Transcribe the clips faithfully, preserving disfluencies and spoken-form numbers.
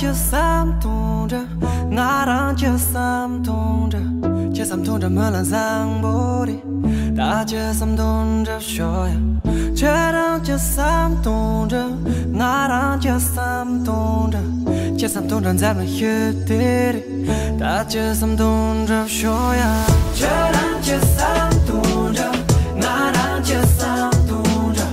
ཁྱེད་བསམ་དུང་འདྲ། ང་རང་ཁྱེད་བསམ་དུང་འདྲ། ཁྱེད་བསམ་དུང་འདྲ་མོ་ལ་བཟང་པོ་རེད། ད་ཁྱེད་བསམ་དུང་འདྲ་ཤོ་ཡ། ཁྱེད་རང་ཁྱེད་བསམ་དུང་འདྲ། ང་རང་ཁྱེད་བསམ་དུང་འདྲ། ཁྱེད་བསམ་དུང་འདྲ་འཛམ་ལ་ཤོད་དེ་རེད། ད་ཁྱེད་བསམ་དུང་འདྲ་ཤོ་ཡ། ཁྱེད་རང་ཁྱེད་བསམ་དུང་འདྲ། ང་རང་ཁྱེད་བསམ་དུང་འདྲ།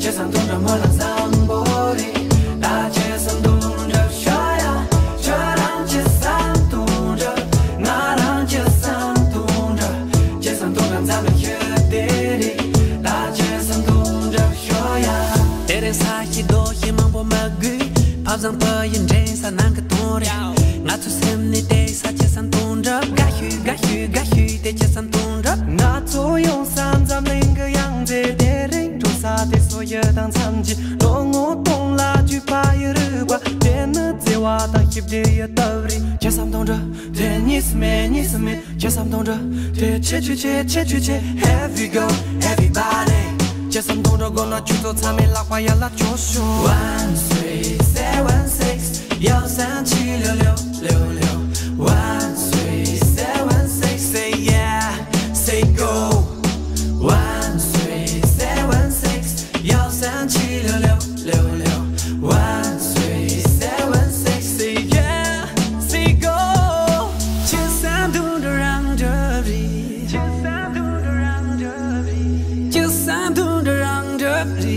ཁྱེད་བསམ་དུང་འདྲ་མོ་ལ་བཟང་པོ་རེད། ད་ཁྱེད་བསམ་དུང་འདྲ་ཤོ་ཡ། ཁྱོད་རང་ཁྱེད་བསམ་དུང་འདྲ། ང་རང་ཁྱེད་བསམ་དུང་འདྲ། ཁྱེད་བསམ་དུང་འདྲ་འཛམ་ལ་ཤོད་དེ་རེད། ད་ཁྱེད་བསམ་དུང་འདྲ་ཤོ་ཡ། དེ་རིང་ས་གཞི་རྡོ་གཞི་མང་པོ་མ་དགོས། ཕ་བཟང་ཕ་ཡི་འདྲེན་ས་ནང་གི་དོན་རེད། ང་ཚོ་སེམས་ནི་བལྟས་ས་ཁྱེད་བསམ་དུང་འདྲ། དགའ་ཤོས་དགའ་ཤོས་དགའ་ཤོས་དེ་ཁྱེད་བསམ་དུང་འདྲ། ང་ཚོ་ཡོང་ས་འཛམ་གླིང་གི་ཡང་རྩེ། དེ་རིང་འགྲོ་ས་དེ་སོ་ཡི་དང་མཚམས་ཀྱི་ལོ་ངོ་སྟོང་ལ་བརྒྱུད་པ་ཡི་རིག་པ། དེ་ནི་བརྩེ་བ་དང་ཞི་བདེ་ཡི་སྟབས་རེད། ཁྱེད་བསམ་དུང་འདྲ། དེ་གཉིས་སུ་མེད་གཉིས་སུ་མེད། ཁྱེད་བསམ་དུང་འདྲ། དེ་ཆེ་ཆུ་ཆེ་ཆེ་ཆུ་ཆེ། Here we go, everybody. ཁྱེད་བསམ་དུང་འདྲ་དགོས་ན་ཁྱོད་ཚོ་ཚང་མས་ལག་པ་ཡར་ལ་ཕྱོགས་ཤོག One three seven six. 幺三七六六六六。One three seven six, say yeah, say go. One three seven six. 幺三七六六六六。One three seven six, say yeah, say go. 九三度的让这里，九三度的让这里，九三度的让这里。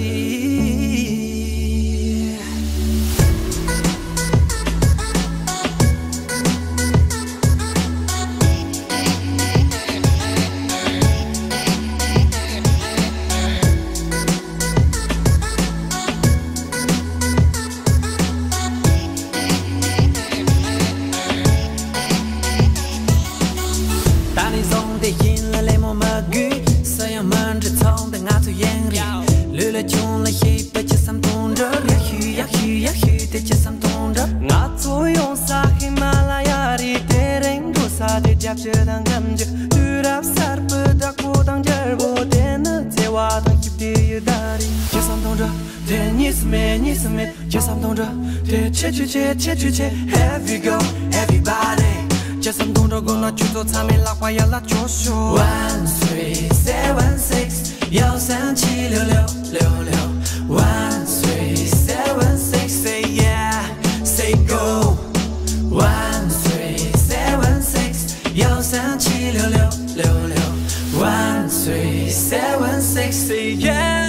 ད་ནས་བཟུང་དེ་བཞིན་ལ་ལད་མོ་མ་དགོས། སུ་ཡང་མི་འདྲི་ཚོང་དེ་ང་ཚོ་ཡིན་རེད། ལུས་ལ་ཆུང་ལ་ཤེས་པ་ཁྱེད་བསམ་དུང་འདྲ། ཡག་ཤོས་ཡག་ཤོས་ཡག་ཤོས་དེ་ཁྱེད་བསམ་དུང་འདྲ། ང་ཚོ་ཡོང་ས་ཧི་མ་ལ་ཡ་རེད། དེ་རིང་འགྲོ་ས་དེ་རྒྱབ་ཀྱི་དང་གམ་གྱི། དུས་རབས་གསར་པའི་བདག་པོ་དང་རྒྱལ་པོ། དེ་ནི་བརྩེ་བ་དང་ཞི་བདེ་ཡི་ཟླ་རེད། ཁྱེད་བསམ་དུང་འདྲ། དེ་གཉིས་སུ་མེད་གཉིས་སུ་མེད། ཁྱེད་བསམ་དུང་འདྲ། དེ་ཆེ་ཆུ་ཆེ་ཆེ་ཆུ་ཆེ། Here we go, everybody. ཁྱེད་བསམ་དུང་འདྲ་དགོས་ན་ཁྱོད་ཚོ་ཚང་མས་ལག་པ་ཡར་ལ་ཕྱོགས་ཤོག One three seven six. 幺三七六六六六。One three seven six, say yeah, say go. One three seven six. 幺三七六六六六。One three seven six, say yeah,